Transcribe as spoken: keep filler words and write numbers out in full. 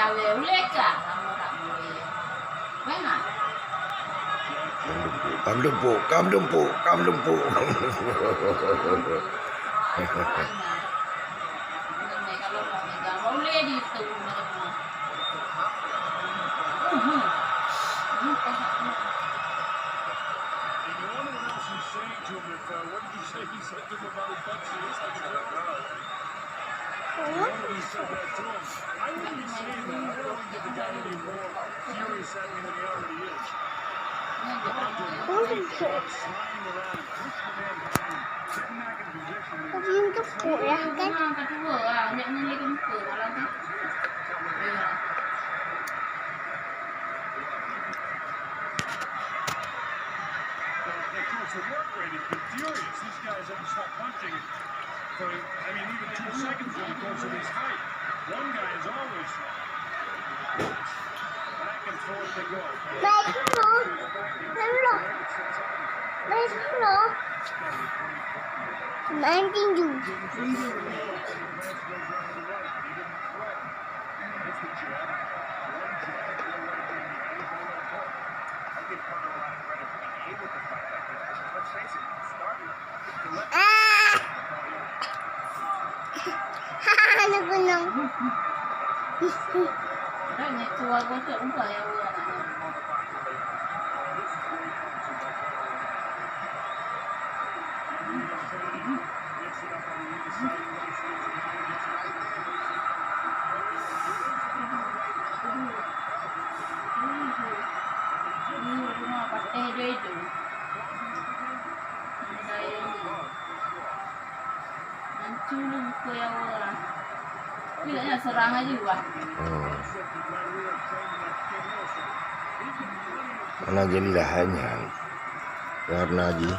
Ulèe ka, kamoe tak boleh. Beuna? Kam dumpuk, kam dumpuk, kam dumpuk, kam dumpuk. Ulèe di tu. He said to him about his butt, so he said to him about his butt. He said that to him. I wouldn't say anything. I don't want to get the guy any more furious at me than he already is. Holy shit. Sliding around, push the man down, get him back in position. Tapi untuk kuliah kan? Of course, the work rate has been furious. These guys haven't stopped punching for, I mean, even two seconds in the course of this fight. One guy is always back and forth they go. Baik, Bro. Baik, Bro. Baik, Bro. Nineteen June. Ah! Anak gunung. Hmm. Mana jelilah nyan? Warna ji.